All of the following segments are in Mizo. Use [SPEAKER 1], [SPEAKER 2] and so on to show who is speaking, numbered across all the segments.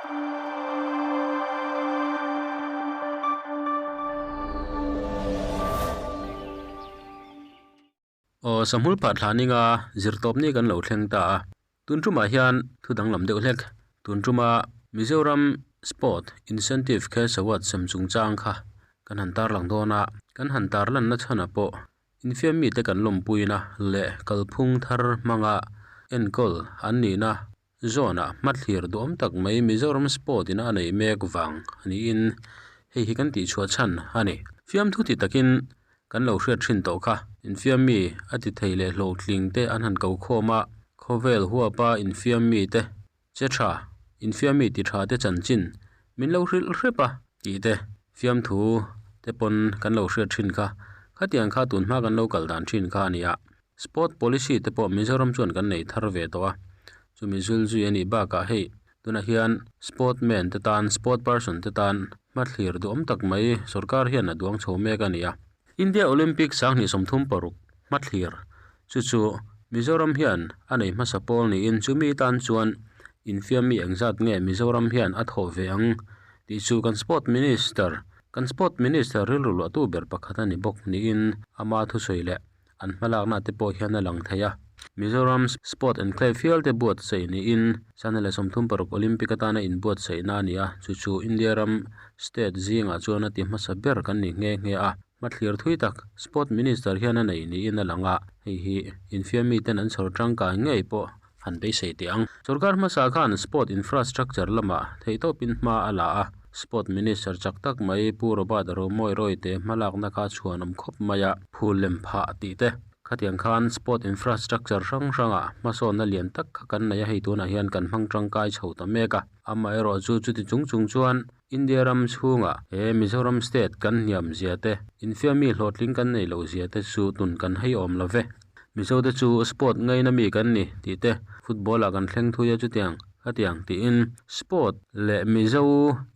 [SPEAKER 1] Aw Sahmul pah thla ninga zirtawp ni kan lo thleng ta a, tun tumah hian thu danglam deuh hlek. Tun tuma Mizoram Sport Incentive Cash Award sem chungchang kha kan han tarlang dawn a, kan han tarlanna chhanah pawh Infiam mite kan lawmpuina leh kalphung thar hmanga enkawl an nihna zawnah hmathlir duhawm tak mai Mizoram Sport ina a nei mek vang niin hei hi kan tihchhuah chhan a ni. Fiamthu ti takin kan lo hriat thin tawh kha. Infiam mi a ti thei leh hlawhtling te an han ko khawm a, khawvel huapa infiam mite che tha, infiam mi ti tha te chanchin min lo hrilh hrep a tih te fiamthu te pawn kan lo hriat thin kha, khatiang kha tun hma kan lo kal dan thin kha a ni a. Sport policy te pawh Mizoram chuan kan nei thar ve tawh a, chumi zul zui a nih bakah hei tunah hian sport man te tan, sport person te tan hmathlir duhawm tak mai sorkar hian a duang chho mek a ni a. India Olympic 2036 hmathlir chu chu Mizoram hian a nei hmasa pawl niin chumi tan chuan infiam mi engzat nge Mizoram hian a thawh ve ang tih chu kan Sport Minister kan Sport Minister rilru luahtu ber pakhat a ni bawk niin ama thusawi leh an hmalakna te pawh hian a lang thei a. Mizoram Sport Enclave hial te buatsaih niin 2036 Olympic atana inbuatsaihna a ni a, chu chu India ram state zingah chuan a ti hmasa ber kan ni nghe nghe a. Hmathlir thui tak Sport Minister hian a nei niin a lang a, hei hi infiam miten an chhawr tangkai ngei pawh han beisei teh ang. Sorkar hmasa khan Sport Infrastructure lamah theihtawpin hma a la a, Sport Minister chak tak mai Pu Robert Romawi Royte hmalakna kha chhuanawm khawp mai a, phul lem phah tih te. Khatiang khan Sport Infrastructure hrang hrangah hmasawnna lian tak kha kan nei a, hei tunah hian kan hmang tangkai chho ta mek a. Amaherawhchu chuti chung chung chuan India ram chhungah he Mizoram State kan hniam zia te, infiammi hlawhtling kan nei loh zia te chu tun kan hei awm lo ve. Mizo te chu sport ngaina mi kan ni tih te, football ah kan thleng thui a chutiang khatiang tiin sport leh Mizo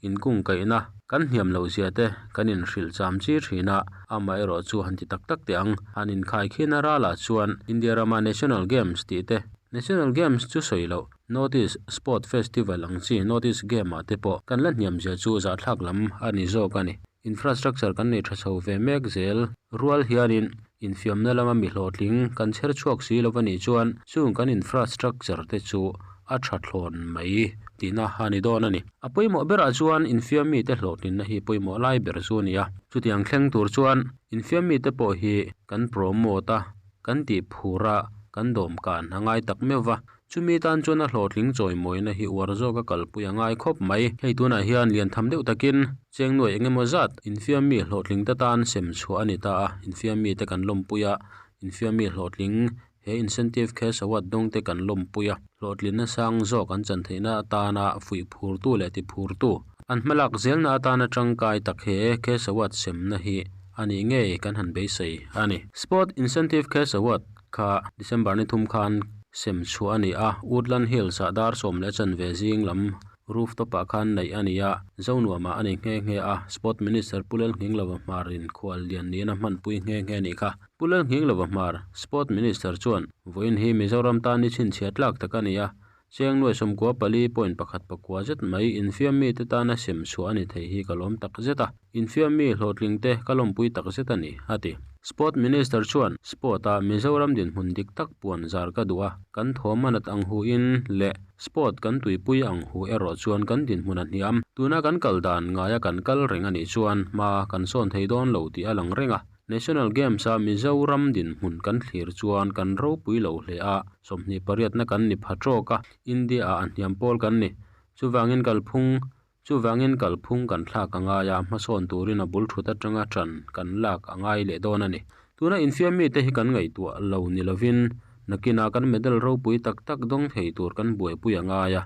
[SPEAKER 1] inkungkaihna kan hniam loh zia te kan inhrilh cham chi thin a, amaherawh chu han ti tak tak teh ang. Han inkhai khin a ralah chuan India rama National Games tih te, National Games chu sawi loh North East Sport Festival ang chi North East Game ah te pawh kan la hniam zia chu zahthlak lam a ni zawk a ni. Infrastructure kan nei tha chho ve mek zel rual hianin infiamna lama mi hlawhtling kan chher chhuak si lo a nih chuan chung kan infrastructure te chu a tha thlawn mai tihna a ni dawn a ni. A pawimawh berah chuan infiam mite hlawhtlinna hi pawimawh lai ber chu a ni a. Chutiang thleng tur chuan infiam mite pawh hi kan promote a, kan tih phur a, kan dawmkan a ngai tak meuh va. Chumi tan chuan a hlawhtling chawimawina hi uar zawk a kalpui a ngai khawp mai. Hei tunah hian lian tham deuh takin cheng nuai eng emaw zat infiam mi hlawhtling te tan sem chhuah a ni ta a, infiam mite kan lawmpui a, infiam mi hlawhtling he incentive cash award dawng te kan lawmpui a, hlawhtlinna sang zawk an chan theihna atana fuih phurtu leh ti phurtu an hmalak zelna atana tangkai tak he cash award semna hi a nih ngei kan han beisei a ni. Sport Incentive Cash Award kha December ni thum khan sem chhuah a ni a, Woodland Hills ah dar 10 chanve zing lam rooftop ah khan neih a ni a, Zonuamah a ni nghe nghe a, Sport Minister Pu Lalnghinglova Hmar in khual lian niin a hmanpui nghe nghe a nih kha. Pu Lalnghinglova Hmar, Sport Minister chuan, Vawiin hi Mizoram tan ni chhinchhiah tlak tak a ni a, Cheng nuai 94.14 zet mai infiam mite tana sem chhuah a ni thei hi ka lawm tak zet a, infiam mi hlawhtling te ka lawmpui tak zet a ni, a ti. Sport Minister chuan, Sport ah Mizoram dinhmun dik tak puan zar ka duh a, kan thawm a nat ang hu in leh sport kan tuipui ang hu erawh chuan kan dinhmun a hniam. Tuna kan kal dan ngaia kan kal reng a nih chuan hma kan sawn thei dawn lo tih a lang reng a. National Games-a Mizoram dinhmun kan thlir chuan kan ropui lo hle a, 28na kan ni pha tawk a, India-ah a hniam pawl kan ni. Chuvangin kalphung Chuvangin kalphung kan thlak a ngai a, hmasawn turin a bul thut atanga tan kan lak a ngai leh dawn a ni. Tuna infiam mite hi kan ngaihtuah lo ni lovin nakinah kan medal ropui tak tak dawng thei tur kan buaipui a ngai a.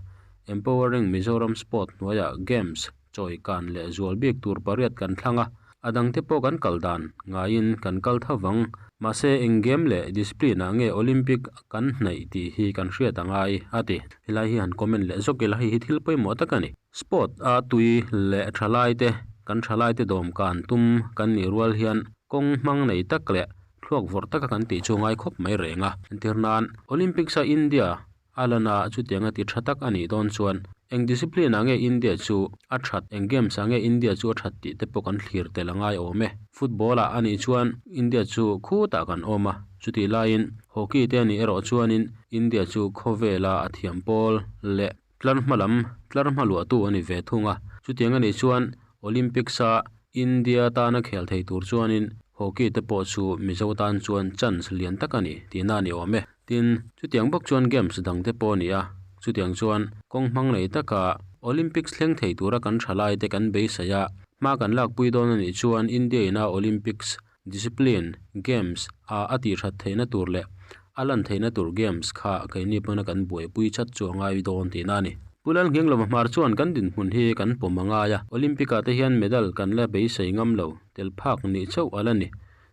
[SPEAKER 1] Empowering Mizoram Sport hnuaiah Games chawi kan leh zual bik tur pariat kan thlang a, a dangte pawh kan kal dan ngaiin kan kal tho vang. Mahse, eng game leh discipline ah nge Olympic kan hnaih tih hi kan hriat a ngai, a ti. Helai hi han comment leh zawk ila, hei hi thil pawimawh tak a ni. Sport a tui leh thalai te, kan thalai te dawm kan tum kan nih rual hian kawng hmang nei tak leh thluak vawrh taka kan tih chu a ngai khawp mai reng a. Entir nan, Olympics a India. A lan a, chutianga ti tha tak a nih dawn chuan eng discipline ah nge India chu a that, eng games ah nge India chu a that tih te pawh kan thlir tel a ngai awm e. Football ah a nih chuan India chu khutah kan awm a, chutih laiin hockey te a nih erawh chuanin India chu khawvela a thiam pawl leh tlar hma lam tlar hma luahtu a ni ve thung a. Chutiang a nih chuan Olympics a India tana khel thei tur chuanin hockey te pawh chu Mizo tan chuan chance lian tak a ni tihna a ni awm e. Tin, chutiang bawk chuan games dang te pawh a ni a, chutiang chuan kawng hmang nei taka Olympics thleng thei tura kan thalai te kan beisei a, hma kan lakpui dawn a nih chuan India ina Olympics discipline games a a tihthat theihna tur leh a lan theihna tur games kha keini pawna kan buaipui chat chu a ngai dawn tihna a ni. Pu Lalnghenglova hmar chuan kan dinhmun hi kan pawm a ngai a, Olympic ah te hian medal kan la beisei ngam lo, tel phak nih chauh a la ni.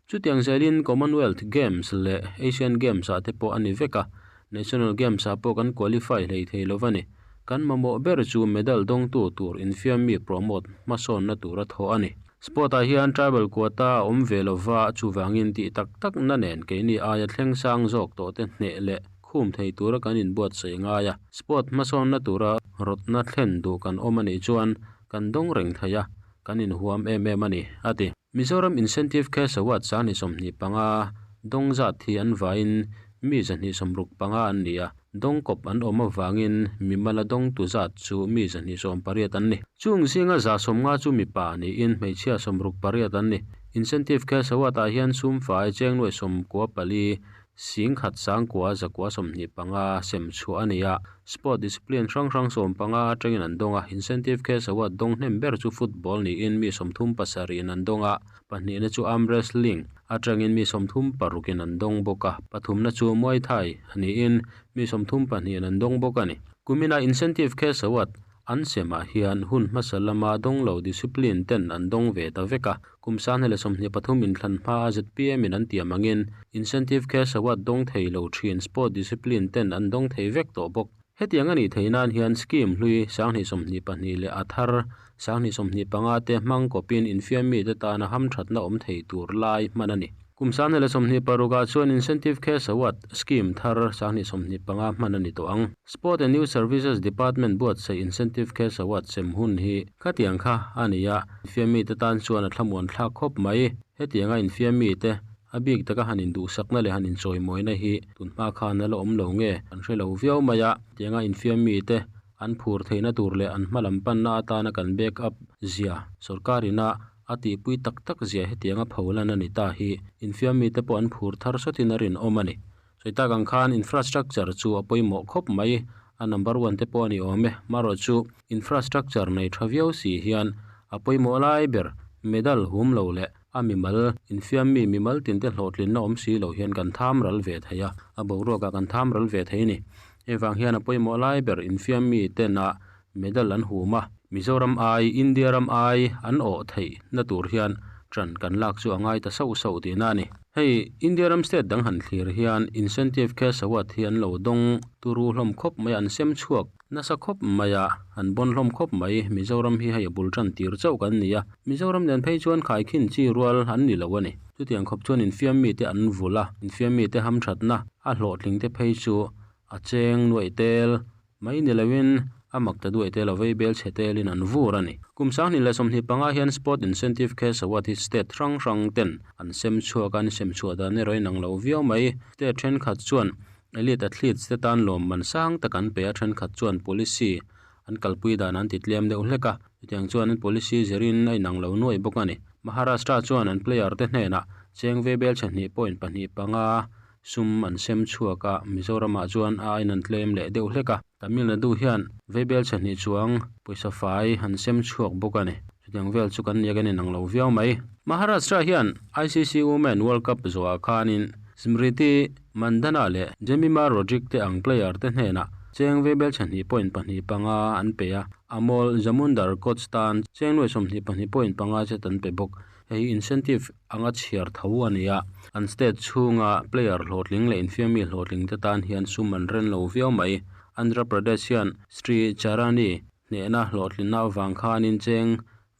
[SPEAKER 1] Chutiang zelin Commonwealth Games leh Asian Games ah te pawh a ni vek a, National Games ah pawh kan qualify hlei thei lo va ni. Kan mamawh ber chu medal dawngtu tur infiammi promote hmasawnna tura thawh a ni. Sport ah hian tribal quota a awm ve lo va, chuvangin tih tak tak na nen keini aia thleng sang zawk tawh te hneh leh khum thei tura kan inbuatsaih ngai a. Sport hmasawnna tura rawtna thlen duh kan awm a nih chuan kan dawng reng thei a, kan inhuam em em a ni, a ti. Mizoram Incentive Cash Award 2025 dawng zat hi an vaiin mi 265 an ni a, dawng kawp an awm avangin mimala dawngtu zat chu mi 218 an ni. Chung zinga 150 chu mipa niin hmeichhia 68 an ni. Incentive Cash Award-ah hian sum fai cheng nuai 94 Singkhat sangkua zakua 25 sem chhuah a ni a, sport discipline hrang hrang 15 atangin an dawng a, incentive cash award dawng hnem ber chu football niin mi 37 in an dawng a, pahnihna chu arm wrestling atangin mi 36 in an dawng bawk a, pathumna chu Muay Thai niin mi 32 in an dawng bawk a ni. Kumina incentive cash award An semah hian hun hmasa lama dawng lo discipline ten an dawng ve ta vek a, kum 2023 inthlan hmaa zpm in an tiam angin incentive cash award dawng thei lo thin sport discipline ten an dawng thei vek tawh bawk. Hetiang a nih theih nan hian scheme hlui 2022 leh a thar 2025 te hmang kawpin infiammite tana hamthatna awm thei tur lai hman a ni. Kum 2026 ah chuan Incentive Cash Award Scheme thar 2025 hman a ni tawh ang. Sport and Youth Services Department buatsaih Incentive Cash Award sem hun hi khatiang kha a ni a, infiammite tan chuan a thlamuan thlak khawp mai. Hetianga infiammite a bik taka han induhsakna leh han inchawimawina hi tunhma khan a la awm lo nge kan hre lo viau mai a, hetianga infiammite an phur theihna tur leh an hmalam panna atana kan back up zia sorkarin a A tihpui tak tak zia hetianga pholan a ni ta hi infiammite pawh an phur thar sawtin a rinawm a ni. Sawi tak ang khan infrastructure chu a pawimawh khawp mai, a number one te pawh a ni awm e. Marawh chu infrastructure nei tha viau si hian a pawimawh lai ber medal hum lo leh a mimal infiammi mimal tinte hlawhtlinna awm si lo hian kan tham ral ve thei a, a boruakah kan tham ral ve thei a ni. Hei vang hian a pawimawh lai ber infiammi tena Medal an hum a, Mizoram ai, India ram ai an awh theih na tur hian ṭan kan lak chu a ngai ta sauh sauh tihna a ni. Hei, India ram state dang han thlir hian incentive cash award hi an lo dawng turu hlawm khawp mai a, an sem chhuak nasa khawp mai a, an bawn hlawm khawp mai. Mizoram hi hei a bul ṭan tir chauh kan ni a, Mizoram nen phei chuan khaikhin chi rual an ni lo a ni. Chutiang khawp chuan infiam mite an vulh a, infiam mite hamṭhatna a hlawhtling te phei chu a cheng nuaih tel Mai ni loin a mak ta duai te lo vei bel chhe telin an vur a ni. Kum 2025 hian Sport Incentive Cash Award hi state hrang hrang ten an sem chhuak a, an sem chhuah dan erawh in ang lo viau mai. State thenkhat chuan Elite Athletes te tan lawmman sang tak an pe a, thenkhat chuan policy an kalpui dan an ti tlem deuh hlek a, chutiang chuan an policy zirin a inang lo nuai bawk a ni. Maharashtra chuan an player te hnenah cheng vei bel chhe hnih point pahnih panga Sum an sem chhuak a, Mizoramah chuan a aiin an tlem leh deuh hlek a. Tamil Nadu hian veibel chhe hnih chuang pawisa fai an sem chhuak bawk a ni. Chutiang vel chu kan nia kan inang lo viau mai. Maharashtra hian ICC Women World Cup zawhah khanin Smriti Mandhana leh Jemimah Rodrigues te ang player te hnenah cheng veibel chhe hnih point pahnih panga an pe a, Amol Jamundar coach tan cheng nuai 22 point panga zet an pe bawk. Hei hi incentive anga chhiar tho a ni a, an state chhunga player hlawhtling leh infiammi hlawhtling te tan hian sum an ren lo viau mai. Andhra Pradesh hian Sri Charani hnehna hlawhtlinna avang khanin cheng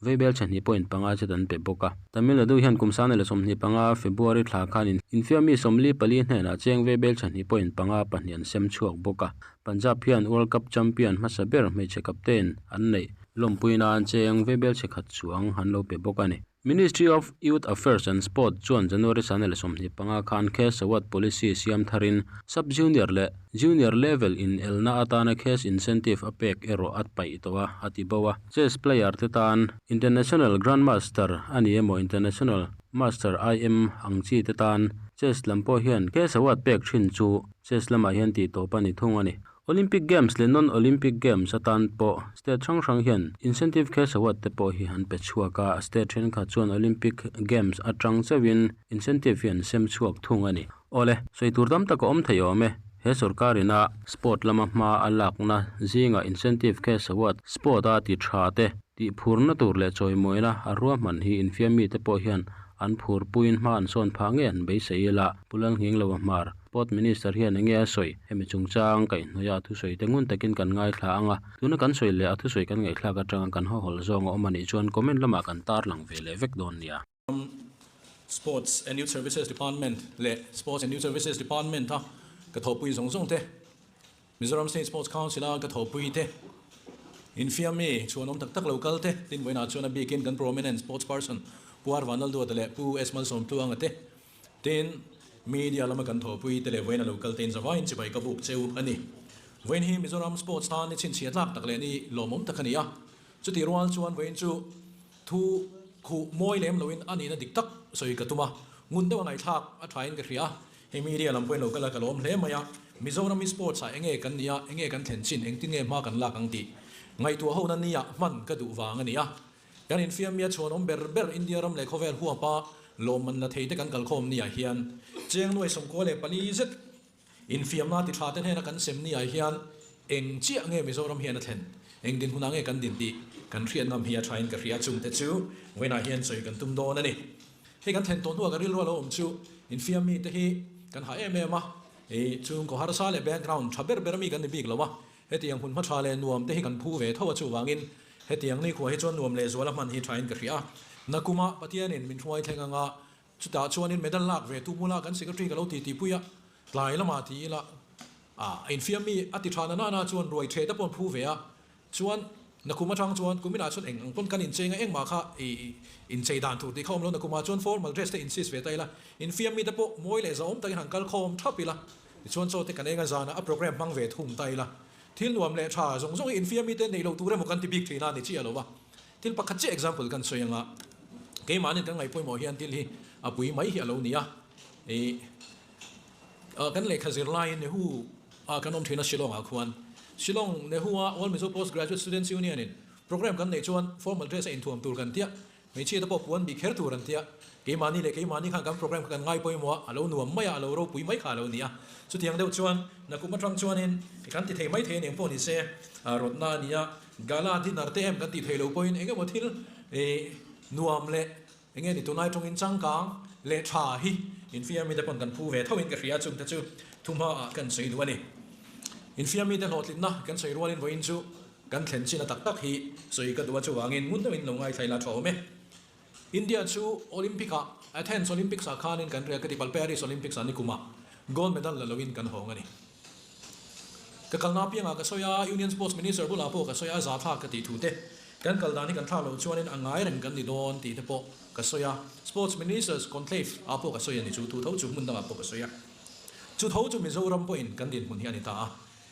[SPEAKER 1] Vaibelchhe hnih point panga zet an pe bawk a. Tamil Nadu hian kum 2025 February thla khan infiammi 44 hnenah cheng vaibelchhe hnih point panga pahnih an sem chhuak bawk a. Punjab hian World Cup champion hmasa ber hmeichhe captain an neih lawmpui nan cheng vaibelchhe khat chuang an lo pe bawk a ni. Ministry of Youth Affairs and Sport chuan January 2025 khan Cash Award Policy siam tharin Sub-Junior leh Junior level inelna atana cash incentive a pek erawh a paih tawh a, a ti bo a. Chess player te tan International Grandmaster a ni emaw International Master, IM, ang chi te tan chess lam pawh hian cash award pek thin chu chess lamah hian tih tawp a ni thung a ni. Olympic Games leh Non-Olympic Games atan pawh state hrang hrang hian incentive cash award te pawh hi an pe chhuak a, state thenkhat chuan Olympic Games atang chauhin incentive hi an sem chhuak thung a ni. Awle, sawi tur tam tak a awm thei awm e, he sorkar ina sport lama hma a lakna zingah incentive cash award sport a ti tha te tih phurna tur leh chawimawina a ruahman hi infiam mite pawh hian an phurpuiin hma an sawn phah ngei an beisei ila, Pu Lalnghinglo a hmar. Sport Minister hian enge a sawi? Hemi chungchang kaihhnawih a thusawi te ngun takin kan ngaithla ang a, tuna kan sawi leh a thusawi kan ngaihthlak atanga kan hawhawlh zawng a awm a nih chuan comment lamah kan tarlang ve leh vek dawn nia.
[SPEAKER 2] Sports and Youth Services Department leh Sports and Youth Services Department a ka thawhpui zawng zawng te, Mizoram State Sports Council a ka thawhpui te, infiammi chhuanawm tak tak lo kal te, tin vawiinah chuan a bikin kan prominent sports person Pu R Vanlalduata leh Pu S Malsawmtluanga te, Tin, media lama kan thawhpui te leh vawiin a lo kal tein zavaiin chibai ka buk cheu a ni. Vawiin hi Mizoram sports tan ni chhinchhiah tlak tak leh ni lawmawm tak a ni a. Chutih rual chuan vawiin chu thu khuh mawi lem loin a nihna dik tak sawi ka tum a, ngun deuh a ngaihthlak a thain ka hria. Hei media lam pawhin lo kal a ka lawm hle mai a, Mizoram hi sports ah enge kan nih a, enge kan thlen chin, engtin nge hma kan lak ang tih ngaihtuah hona nia hman ka duh vang a ni a. Kan infiammi a chhuanawm ber ber India ram leh khawvel huapa lawmman la thei te kan kalkhawm ni ah hian cheng nuai 94 zet infiamna ti tha te hnena kan sem ni ah hian eng chiah nge Mizoram hian a thlen, eng dinhmunah nge kan din tih kan hriat ngam hi a thain ka hria chung te chu vawiinah hian sawi kan tum dawn a ni. Hei kan thlen tawh hnuah ka rilru a lo awm chu infiammi te hi kan hah em em a, chhungkaw harsa leh background tha ber ber ami kan ni bik lo a, Hetiang hmun hma tha leh nuam te hi kan phu ve tho a chuvangin hetiang nikhua hi chuan nuam leh zuala hman hi thain ka hria a. Nakuma Pathianin min hruai thleng anga chutah chuanin medal lak ve tu bula kan secretary ka lo ti tihpui a, tlai lamah ti ila a infiam mi a ti tha na nana chuan ruai the te pawh an phu ve a, chuan nakum atang chuan kuminah chuan eng ang pawn kan incheng a engmah kha i inchei dan tur tih kha awm lo nakumah chuan formal dress te insist ve ta ila infiam mi te pawh mawi leh zahawm takin han kal khawm thap ila. Tichuan chaw te kan eng a zana a program hmang ve thung ta ila, thil nuam leh tha zawng zawng hi infiam mite neih loh tur emaw kan ti bik thin a ni chiah lo va. Thil pakhat chiah example kan sawi anga keimahni kan ngaih pawimawh hian thil hi a pui mai hi a lo ni a. Ih kan lehkha zir laiin Nehu ah kan awm thin a Shillong ah khuan Shillong Nehu a All Mizo Post Graduate Students Union in program kan neih chuan formal dress a inthuam tur kan tia Hmeichhia te pawh puan bih kher tur an tia, keimahni leh keimahni khan kan program kha kan ngai pawimawh a, a lo nuam mai a, a lo ropui mai kha a lo ni a. Chutiang deuh chuan nakum atang chuanin kan ti thei mai thei a ni ang pawh ni se, rawtna a ni a, gala dinner te em kan tih theih loh pawhin eng emaw thil nuam leh eng nge ni tunlai tawngin changkang leh tha hi infiam mite pawn kan phu ve tho in ka hria chungte chu thuhma ah kan sawi duh a ni. Infiam mite hlawhtlinna kan sawi rualin vawiin chu Kan thlen chin a tak tak hi sawi ka duh a chuvangin ngun deuhin lo ngaithla ila tha awm e. India chu Olympic ah Athens Olympics ah khanin kan riak ka ti palh Paris Olympics ah nikumah gold medal la loin kan hawng a ni. Ka kalna apiangah ka sawi a, Union Sports Minister bulah pawh ka sawi a, a zahthlak ka tih thu te, kan kal dan hi kan thlak loh chuanin a ngai reng kan ni dawn tih te pawh ka sawi a, Sports Ministers Conclave ah pawh ka sawi a ni chu thu tho chu hmun dangah pawh ka sawi a. Chu tho chu Mizoram pawhin kan dinhmun hi a ni ta a.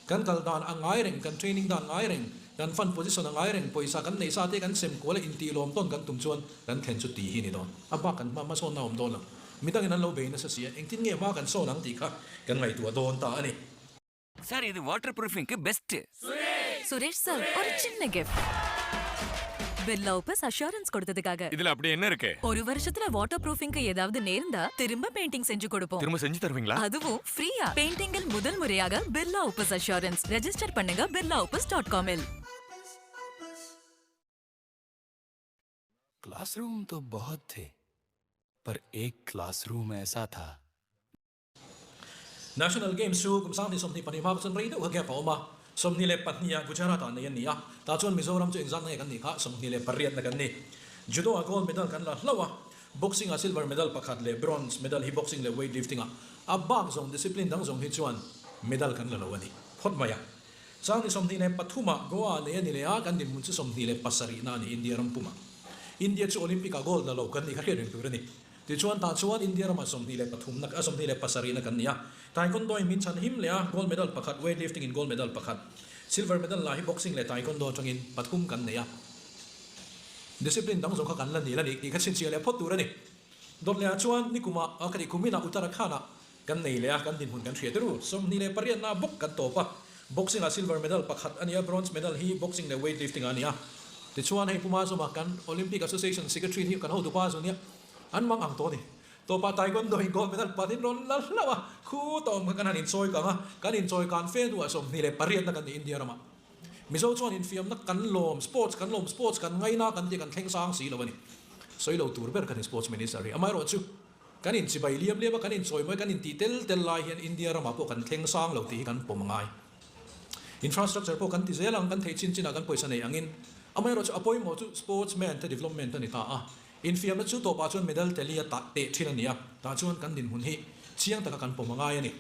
[SPEAKER 2] Kan kal dan a ngai reng, kan training dan ngai reng, kan fund position a ngai reng, pawisa kan neih sa te kan sem kual a intih lawm tawn kan tum chuan kan thlen chu tih hi ni dawn. A bak kan hma hmasawnna a awm dawn lo. Midangin an lo bei nasa si a, engtin nge hma kan sawn ang tih kha kan ngaihtuah dawn ta a ni.
[SPEAKER 3] Sir இது water ப்ரூஃபிங்க்கு best.
[SPEAKER 4] Suresh sir ஒரு சின்ன gift. Birla Opus assurance கொடுத்ததுக்காக.
[SPEAKER 5] இதுல அப்படி என்ன இருக்கு?
[SPEAKER 4] ஒரு வருஷத்துல வாட்டர் ப்ரூஃபிங்க்கு ஏதாவது நேர்ந்தா திரும்ப பெயிண்டிங் செஞ்சு கொடுப்போம்.
[SPEAKER 5] திரும்ப செஞ்சு தருவீங்களா?
[SPEAKER 4] அதுவும் ஃப்ரீயா. பெயிண்டிங்கில் முதல் முறையாக பிர்லா Opus assurance. Register பண்ணுங்க பிர்லா Opus dot காமில்.
[SPEAKER 6] Classroom तो बहुत थे पर एक क्लासरूम ऐसा था
[SPEAKER 2] National Games chu kum 2022 hma chuan rei deuh kha gap a awm a, 22 ah Gujarat ah nei a ni a, tah chuan Mizoram chu engzat nge kan nih kha 28 na kan ni. Judo ah gold medal kan la hlauh a, boxing ah silver medal pakhat leh bronze medal hi boxing leh weight lifting ah a bak zawng discipline dang zawng hi chuan medal kan la lo a ni phawt mai a. Changni 23 ah Goa ah nei a ni leh a, kan dinhmun chu 27 na a ni India ram pumah. India chu Olympic ah gold la lo kan nih kha hriat reng tur a ni. Tichuan tah chuan India ramah 23 na, 27 na kan ni a. Taekwondo in min chhan him leh a, gold medal pakhat, weight lifting in gold medal pakhat, silver medal lah hi boxing leh taekwondo atangin pathum kan nei a. Discipline dang zawng kha kan la nil a ni tih kha chhinchhiah leh phawt tur a ni. Dawt lehah chuan nikumah, ka tih kuminah Uttarakhand-ah kan nei leh a, kan dinhmun kan hria tirh. 28 na bawk kan tawp a, boxing ah silver medal pakhat a ni a, bronze medal hi boxing leh weight lifting ah a ni a. Tichuan hei Puma Zuma kan Olympic Association Secretary hi kan hotupa zu nia. An mang ang tawh a ni. Tawpah Taekwondo in gold medal panin rawn la hlauh a, khu tawm kha kan han inchawi kang a, kan inchawi kan fe hnuah 28 na kan ni India ramah. Mizo chuan infiamna kan lawm, sports kan lawm, sports kan ngaina kan tih kan thleng sang si lo a ni. Sawi lo tur ber kan ni sports minister hi. Amaherawhchu kan inchibai liam liam a, kan inchawi mawi, kan intih tel tel lai hian India ramah pawh kan thleng sang lo tih hi kan pawm a ngai. Infrastructure pawh kan ti zel ang, kan theih chin chinah kan pawisa nei angin. Amaherawhchu a pawimawh chu sportsman te development a ni ta a. Infiamna chu tawpah chuan medal teli a tah teh thin a ni a, tah chuan kan dinhmun hi chiang taka kan pawm a ngai a ni.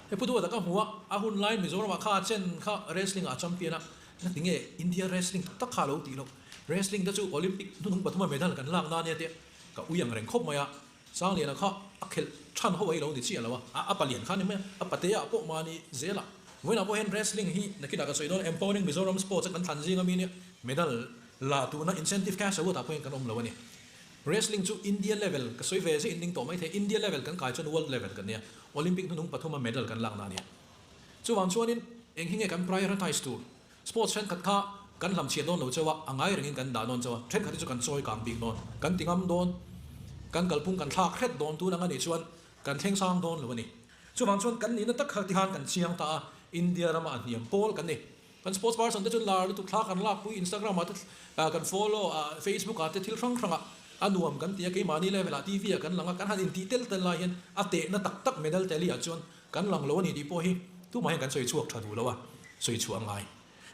[SPEAKER 2] He pu Duata ka hmu a, a hun lai Mizoramah kha a chen kha wrestling ah a champion a, na tinge India wrestling tak tak kha a lo tih loh. Wrestling te chu Olympic hnuhnung pathuma medal kan lak nan nia tia ka ui ang reng khawp mai a, Sangliana kha a khelh than ho a i lo ni chiah lo a, a palian kha ni mai a, a patea pawh mahni zel a. Vawiinah pawh hian wrestling hi nakinah ka sawi dawn Empowering Mizoram Sports a kan thlan zing ami nia medal la tuna incentive cash award ah pawh hian kan awm lo a ni. Wrestling chu India level ka sawi ve zia in ding tawh mai thei, India level kan kai chuan world level kan nia, Olympic hnuhnung pathuma medal kan lakna a nia. Chuvang chuanin eng hi nge kan prioritize tur? Sports thenkhat kha kan hlamchhiah dawn lo chauh a, a ngai rengin kan dah dawn chauh a, thenkhat hi chu kan chawi kang bik dawn, kan ti ngam dawn, kan kalphung kan thlak hret dawn tun ang a nih chuan kan thleng sang dawn lo a ni. Chuvang chuan kan nihna tak kha tikhan kan chiang ta a, India rama a hniam pawl kan ni. Kan sports person te chuan lar lutuk thla kan lakpui, Instagram ah te kan follow a, Facebook ah te thil hrang hrang ah a nuam kan ti a, keimahni level ah TV ah kan lang a, kan han intih tel tel lai hian a tehna tak tak medal tally ah chuan Kan lang lo a ni tih pawh hi tumah hian kan sawi chhuak tha duh lo a, sawi chhuah a ngai.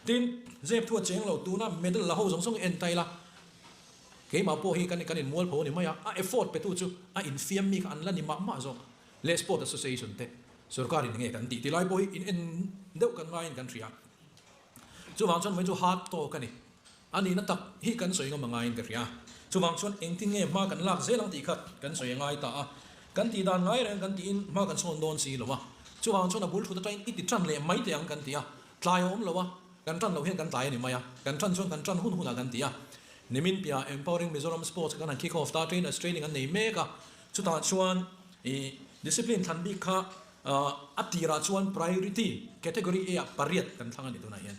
[SPEAKER 2] Tin, zep thu a cheng lo, tuna medal la ho zawng zawng hi en ta ila, keimah pawh hi kan kan inmualpho a ni mai a, a effort petu chu a infiam mi kha an la ni mah mah zawk. Leh Sport Association te sorkarin enge kan tih ti lai pawh hi in en deuh kan ngaiin kan hria. Chuvang chuan vawiin chu hard talk a ni. A nihna tak hi kan sawi ngam a ngaiin ka hria. Chuvang chuan engtin nge hma kan lak zel ang tih kha kan sawi a ngai ta a. Kan tih dan ngai reng kan tiin hma kan sawn dawn si lo a. Chuvang chuan a bul thut atangin i ti tan leh mai teh ang kan ti a. Tlai a awm lo a, kan tan loh hian kan tlai a ni mai a. Kan tan chuan kan tan hun hunah kan ti a. Nimin piah Empowering Mizoram Sports kha kan han kick off ta, trainers training an nei mek a. Chutah chuan i discipline thlan bik kha a tirah chuan priority category A ah pariat kan thlang a ni tunah hian.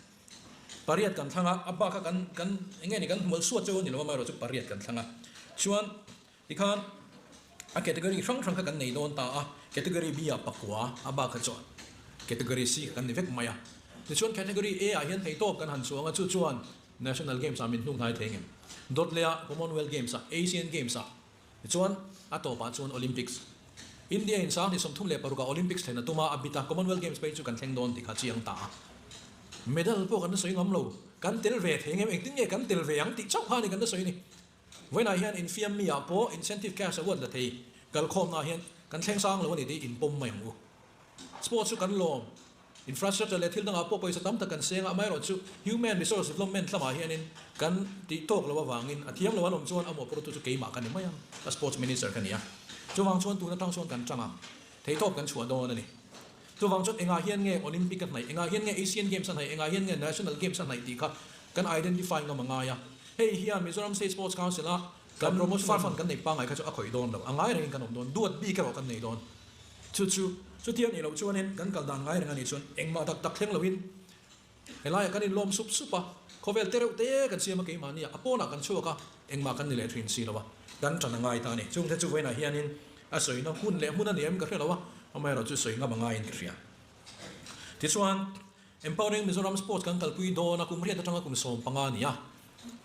[SPEAKER 2] Pariat kan thlang a, a bak kha kan kan eng nge ni kan hmual suat chauh a ni lo amaherawh chu pariat kan thlang a. Chuan tikhan a category hrang hrang kha kan nei dawn ta a, category B ah pakua a bak kha chuan category C kha kan ni vek mai a. Tichuan category A ah hian theihtawp kan han chuang a, chu chuan National Games ah min hnung hnai thei ngem. Dawt leh ah Commonwealth Games ah, Asian Games ah, Tichuan, a tawpah chuan Olympics. India in 2036 ah Olympics thlen a tum a, a bit a, Commonwealth Games phei chu kan thleng dawn tih kha chiang ta a. Medal pawh kan la sawi ngam lo, kan tel ve thei ngem, engtin nge kan tel ve ang tih chauh kha a ni kan la sawi ni. Vawiinah hian infiam mi ah pawh incentive cash award la thei, kalkhawmna ah hian kan thleng sang lo a ni tih inpawm mai ang u. Sports chu kan lawm. Infrastructure leh thil dangah pawh pawisa tam tak kan seng a, amaherawhchu human resource development lamah hianin kan tih tawk loh avangin a thiam lo an awm chuan a mawhphurtu chu keimah ka ni mai ang, a sports minister ka ni a. Chuvang chuan tun atang chuan kan tang a, theihtawp kan chhuah dawn a ni. Chuvang chuan engah hian nge Olympic a hnaih, engah hian nge Asian Games a hnaih, engah hian nge National Games a hnaih tih kha kan identify ngam a ngai a. Hei hian Mizoram State Sports Council a kan promotion fund kan nei pangngai kha chu a khawih dawn lo, a ngai rengin kan awm dawn, duat bik erawh kan nei dawn. Chu chu, chutia nih loh chuanin kan kal dan ngai reng a nih chuan engmah tak tak thleng loin helaiah kan inlawm sup sup a, khawvel te reuh te kan siam a keimahni ah a pawnah kan chhuak a, engmah kan ni leh thin si lo a, kan tan a ngai ta a ni. Chungte chu vawiinah hianin a sawina hun leh hmun a ni em ka hre lo a, amaherawh chu sawi ngam a ngaiin ka hria. Tichuan, Empowering Mizoram Sports kan kalpui dawn a, kum riat atanga kum 15 a ni a,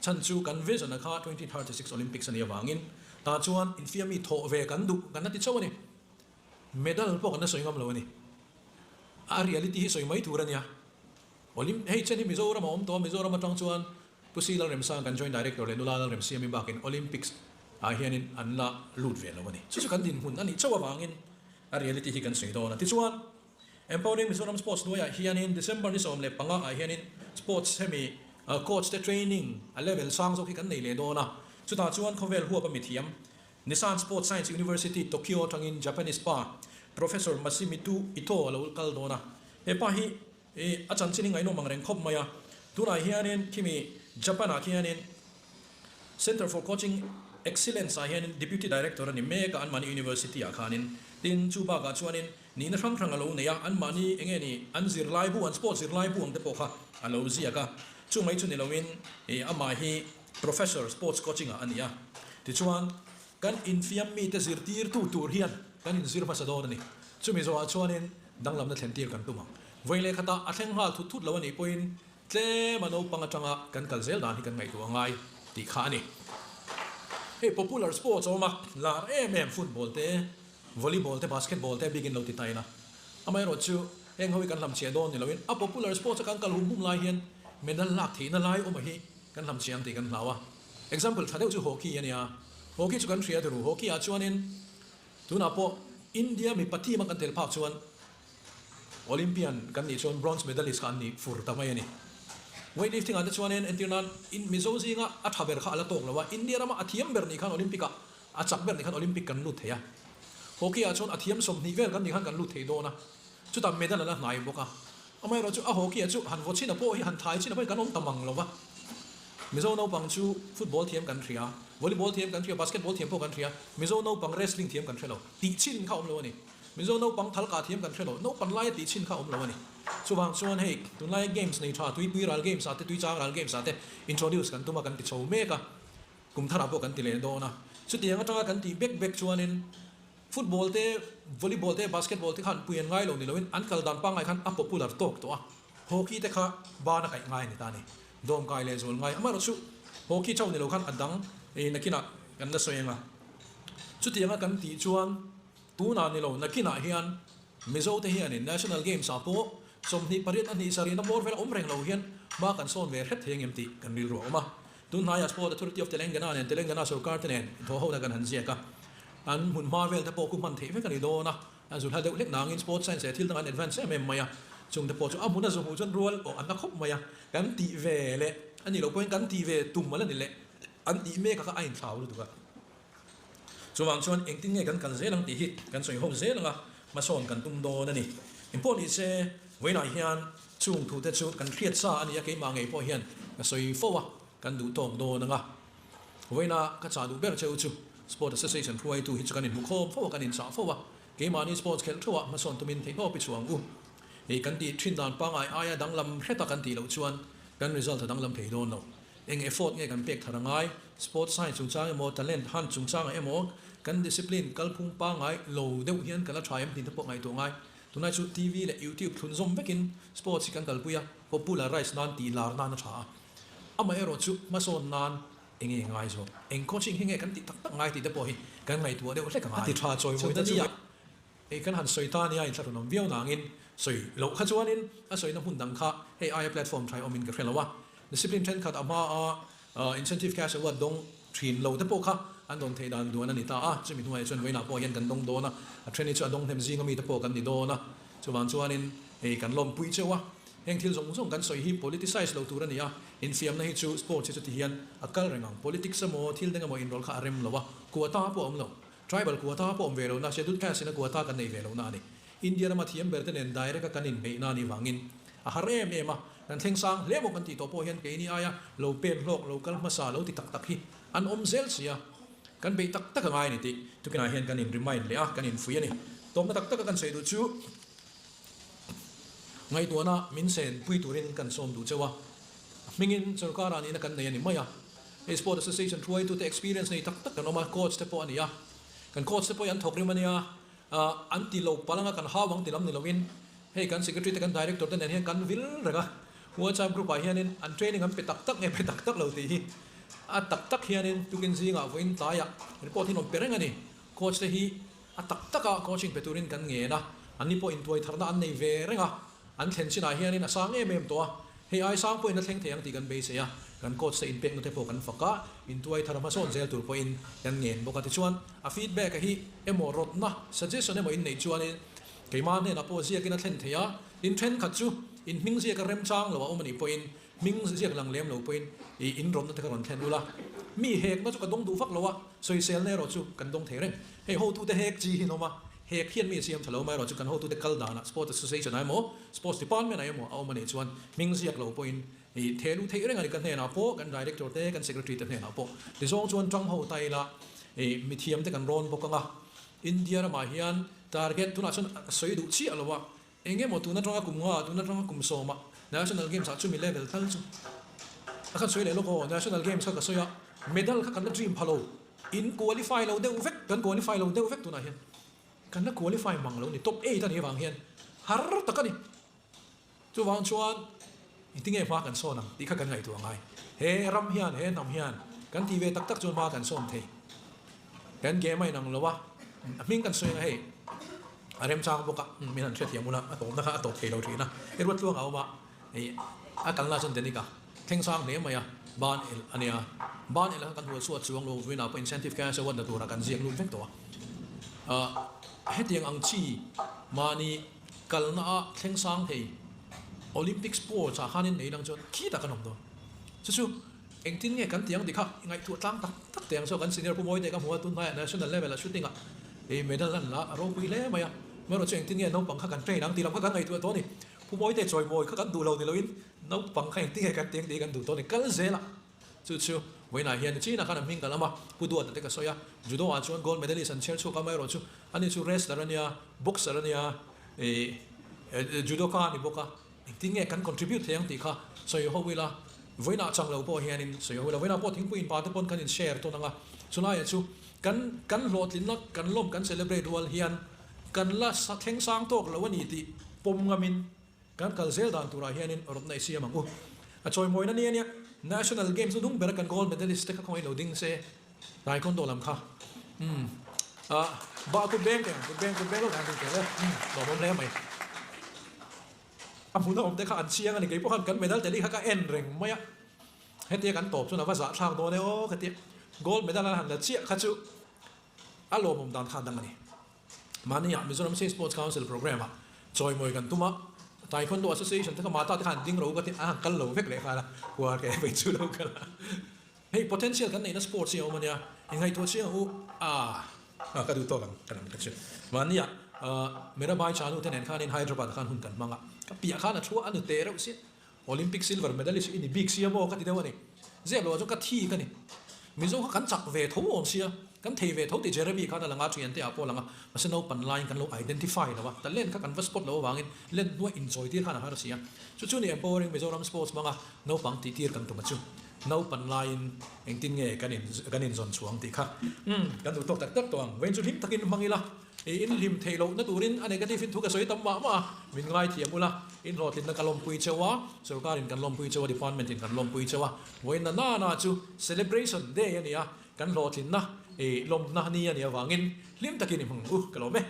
[SPEAKER 2] chhan chu kan vision a kha 2036 Olympics a nih avangin tah chuan infiammi thawh ve kan duh kan la ti chauh a ni. Medal pawh kan la sawi ngam lo a ni. A reality hi sawi mai tur a nia. Olim hei chen hi Mizoram a awm tawh a, Mizoram atang chuan Pu Si Lalremsang kan Joint Director leh Nula Lalremsiami bakin Olympics ah hianin an la lut ve lo a ni. Chu chu kan dinhmun a nih chauh avangin a reality hi kan sawi dawn a. Tichuan, Empowering Mizoram Sports hnuaiah hianin December ni 15 ah hianin Sports hemi Coach te training a level sang zawk hi kan nei leh dawn a. Chutah chuan khawvel huap a mithiam Nissan Sports Science University, Tokyo atangin Japanese pa Professor Masimitu Ito a lo kal dawn a. He pa hi a chanchin hi ngaihnawm ang reng khawp mai a. Tunah hianin khimi Japan ah khianin Center for Coaching Excellence ah hianin Deputy Director a ni mek a anmahni University ah khanin. Tin, chu bakah chuanin nihna hrang hrang a lo nei a, anmahni enge ni an zirlaibu, an sports zirlaibu ang te pawh kha a lo ziak a. Chu mai chu ni loin amah hi Professor sports coaching ah a ni a, tichuan kan infiam mite zirtirtu tur hian kan inzir hmasa dawn a ni. Chumi zawhah chuanin danglamna thlentir kan tum ang. Vawi leh khatah a thleng nghal thut thut lo a nih pawhin tlem a naupang atanga kan kal zel dan hi kan ngaihtuah ngai tih kha a ni. Hei popular sports a awm a, lar em em football te, volleyball te, basketball te bikin lo ti ta ila. Amaherawhchu heng ho hi kan hlamchhiah dawn ni loin a popular sports a kan kal hum hum lai hian medal lak theihna lai awm a hi Kan hlam chiang tih kan hlau a. Example tha deuh chu hockey a nia. Hockey chu kan hria turu. Hockey ah chuanin tunah pawh India mipa team a kan tel phak chuan Olympian kan nih chuan bronze medalist kha an ni fur ta mai a ni. Weightlifting ah te chuanin entir nan in Mizo zinga a tha ber kha a la tawk lo a. India rama a thiam ber nih khan Olympic ah a chak ber nih khan Olympic kan lut thei a. Hockey ah chuan a thiam 20 vel kan nih khan kan lut thei dawn a. Chutah medal a la hnai bawk a. Amaherawhchu a hockey ah chu han vaw chhin a pawh hi han thai chhin a pawh hi kan awm ta mang lo va. Mizo naupang chu football thiam kan hria, volleyball thiam kan hria, basketball thiam pawh kan hria, Mizo naupang wrestling thiam kan hre lo. Tih chhin kha awm lo a ni. Mizo naupang thalkah thiam kan hre lo. Naupan laia tih chhin kha awm lo a ni. Chuvang chuan hei tunlaia games nei tha tuipui ral games ah te tuichang ral games ah te introduce kan tum a kan ti chho mek a. Kum tharah pawh kan ti leh dawn a. Chutiang atanga kan tih bek bek chuanin Football te, volleyball te, basketball te khan pui an ngai lo ni loin an kal dan pangngai khan a popular tawk tawh a. Hockey te kha ban a kaih ngai a ni ta a ni. Dawm kai leh zual ngai. Amaherawh chu hockey chauh ni lo khan a dang nakinah kan la sawi ang a. Chutianga kan tih chuan tunah ni lo nakinah hian Mizo te hianin National Games ah pawh 28 a hnih sarihna bawr vel awm reng lo hian hma kan sawn ve hret thei ang em tih kan rilru a awm a. Tunhnaiah Sport Authority of Telangana nen Telangana sorkar te nen inthawhhona kan han ziak a. An hmun hma vel te pawh khu hman theih vek a ni dawn a, a zu hla deuh hlek nangin Sports Science leh thil dang an advance em em mai a, chung te pawh chu a hmun a zu hmuh chuan rual awh an la khawp mai a, kan tih ve leh a nih loh pawhin kan tih ve tum ala ni leh an tih mek a kha a inthlau lutuk a. Chuvang chuan engtin nge kan kal zel ang tih hi kan sawi ho zel ang a, hmasawn kan tum dawn a ni. Engpawh ni se, vawiinah hian chung thu te chu kan hriat sa a ni a, keimah ngei pawh hian ka sawi fo a, kan duh tawk dawn ang a. Vawiina ka chah duh ber cheu chu Sport Association hruaitu hi chu kan inhmu khawm fo a, kan inchah fo a, keimahni sports khelh theuh ah hmasawn tumin theihnawp i chhuah ang u. Hei kan tih thin dan pangngai aia danglam hret a kan tih loh chuan kan result a danglam thei dawn lo. Eng effort nge kan pek thar a ngai? Sports science chungchang emaw, talent hunt chungchangah emaw kan discipline kalphung pangngai lo deuh hian kan la tha em tih te pawh ngaihtuah ngai. Tunlai chu TV leh YouTube thlun zawm vekin sports hi kan kalpui a, popularize nan tih lar nan a tha a. Amaherawh chu hmasawn nan enge ngai zawk? Eng coaching hi nge kan tih tak tak ngai tih te pawh hi kan ngaihtuah deuh hlek a ngai. A ti tha chawimawi ta nia. Hei kan han sawi ta nia inthlahrun awm viau nangin sawi loh kha chuanin a sawina hmun dang kha hei aia platform tha awmin ka hre lo a. Discipline thenkhat a hma a incentive cash award dawng thin lo te pawh kha an dawn theih dan duan a ni ta a. Chumi hnuaiah chuan vawiinah pawh hian kan dawng dawn a, a then hi chu a dawng hnem zinga mite pawh kan ni dawn a. Chuvang chuanin hei kan lawmpui cheu a. Heng thil zawng zawng kan sawi hi politicize lo tur a ni a, infiamna hi chu sports hi chuti hian a kal reng ang. Politics emaw thil deng emaw inrawlh kha a rem lo a, quota pawh a awm lo. Tribal quota pawh awm ve lo na, scheduled caste ina quota kan nei ve lo na a ni. India rama thiam ber te nen direct a kan inbeihna a nih vangin a har em em a, kan thleng sang hle maw kan tih tawh pawh hian keini aia lo pen hlawk, lo kal hmasa, lo ti tak tak hi an awm zel si a, kan beih tak tak a ngai a ni tih tukinah hian kan in remind leh a, kan infuih a ni. Tawpna tak taka kan sawi duh chu ngaihtuahna min sen pui turin kan sawm duh cheu a, hmingin sorkar ah nihna kan nei a ni mai a. Hei Sport Association hruaitute experience nei tak tak kan awm a, coach te pawh a ni a, kan coach te pawh hi an thawk rim a nia, an ti lo palh anga kan hau ang ti lam ni loin hei kan secretary te kan director te nen hian kan vil reng a, WhatsApp group ah hianin an training an pe tak tak nge pe tak tak lo tih hi a tak tak hianin tukin zingah vawiin tlaiah report hi an awm pe reng a ni, coach te hi a tak taka coaching pe turin kan ngen a, anni pawh intuai tharna an nei ve reng a, an thlen chinah hianin a sang em em tawh a. Hei ai sang pawhin a thleng thei ang tih kan beisei a, kan coach te inpekna te pawh kan fak a, intuai thar hmasawn zel tur pawhin kan ngen bawk a. Tichuan, a feedback a hi emaw rawtna, suggestion, emaw inneih chuanin keimah hnenah pawh ziakin a thlen thei a, in thenkhat chu in hming ziak a remchang lo a awm a nih pawhin hming ziak lang lem lo pawhin i in rawtna te kha rawn thlen ula. Mi hekna chu ka dawng duh vak lo a, sawiselna erawh chu kan dawng thei reng. Hei hotute hek chi hi an awm a, hek hian mi a siam tha lo mai erawh chu kan hotute kal danah Sport Association ah emaw Sports Department ah emaw a awm a nih chuan hming ziak lo pawhin i theh luh theih reng a ni. Ka hnenah pawh kan Director te kan Secretary te hnenah pawh tizawng chuan tang ho ta ila i mithiam te kan rawn bawk ang a, India ramah hian target tunah chuan a sawi duh chiah lo a, Eng emaw tun atanga kum nga, tun atanga kum sawmah National Games ah chumi level tal chu a khan sawi leh lawk aw, National Games kha ka sawi a, medal kha kan la dream pha lo, in qualify lo deuh vek, kan qualify lo deuh vek tunah hian kan la qualify mang lo ni, top eight a nih avang hian har tak a ni. Chuvang chuan engtinge hma kan sawn ang tih kha kan ngaihtuah ngai. He ram hian, he hnam hian kan tih ve tak tak chuan hma kan sawn thei. Kan game a inang lo a, a hming kan sawi ang a hei a remchang bawk a, min han hrethiam ula a tawpna kha a tawp thei lo thin a, i ruat tluang a awm a, hei a kalna chuan Denic a thleng sang hle mai a, ban el a nia, ban el kha kan hual chhuat chuang lo vawiinah pawh incentive cash award la turah kan ziak lut vek tawh a, hetiang ang chi mahni kalna a thleng sang thei Olympic sports ah khanin nei lang chuan khitah kan awm dawn chu chu. Engtin nge kan ti ang tih kha ngaihtuah tlang tak tak teh ang saw kan senior Pu Mawite ka hmu a, tunhnaiah national level ah shooting ah ei medal an la a ropui hle mai a, amaherawhchu chu engtin nge naupang kha kan train ang tih lam kha kan ngaihtuah tawh a ni. Pu Mawite chawimawi kha kan duh lo ni loin naupang kha engtin nge kan ti ang tih hi kan duh tawh a ni. Kal zel a chu chu vawiinah hian China khan a hming ka lam a, Pu Duata te ka sawi a, judo ah chuan gold medalist an chher chhuak a, amaherawhchu ani chu wrestler a nia, boxer a nia, ih judoka a ni bawk a. Engtin nge kan contribute thei ang tih kha sawi ho ila, vawiinah chang lo pawh hianin sawi ho ila, vawiinah pawh thingpui inpa te pawn kan in share tawn ang a, chulaiah chu kan kan hlawhtlinna kan lawm kan celebrate rual hian kan la thleng sang tawk lo a ni tih pawm ngamin kan kal zel dan turah hianin rawtna i siam ang u. A chawimawina ni a nia, National Games nu dung bera kan gold medalist te kha khawngaih lo ding se, Taekwondo lam kha umm ah bah kut beng teh ang, kut beng kut beng lo dan ding teh e, umm lawmawm hle mai. A hmun a awm te kha an chiang a ni, keipawh khan kan medal teli kha ka en reng mai a, hetia kan tawp chuan a va zahthlak dawn e aw ka ti a, gold medal an han la chiah kha chu a lawmawm dan kha a dang a ni. Mahni ah Mizoram State Sports Council programme ah chawimawi kan tum a, Taekwondo Association te kha mata te khan ding ro ka ti a, an kal lo vek leh nghal a, huar ke vei chu lo kal a. Hei potential kan neihna sports hi a awm a nia, inngaihtuah chiang ang u a, ka duh tawk ang ka lam ka chu. Mahni ah Mirabai Chanu te nen khanin Hyderabad ah khan hun kan hmang a, ka piah khan a thu a, a nute reuh si, Olympic silver medalist i ni bik sia maw ka ti deuh a ni. Zep lo ah chuan ka thi ka ni. Mizo kha kan chak ve tho awm sia, kan thei ve tho tih Jeremy khan a lang a, thiante ah pawh a lang a, mahse naupan laiin kan lo identify lo a, talent kha kan va spot lo avangin len hnuai inchawi tir khan a har si a. Chu chu ni Empowering Mizoram Sports hmanga naupang tih tir kan tum a chu. Naupan laiin engtin nge kan in kan inzawn chhuang tih kha umm kan duh tawk tak tak tawh ang. Vawiin chu hlim takin hmang ila, i in hlim theih lohna turin a negative in thu ka sawi tam mah mah a, min ngaithiam ula, in hlawhtlinna ka lawmpui cheu a, sorkarin kan lawmpui cheu a, department in kan lawmpui cheu a, vawiin na nana chu celebration day a ni a, kan hlawhtlinna i lawmna ni a nih avangin hlim takin i hmang u ka lawm e.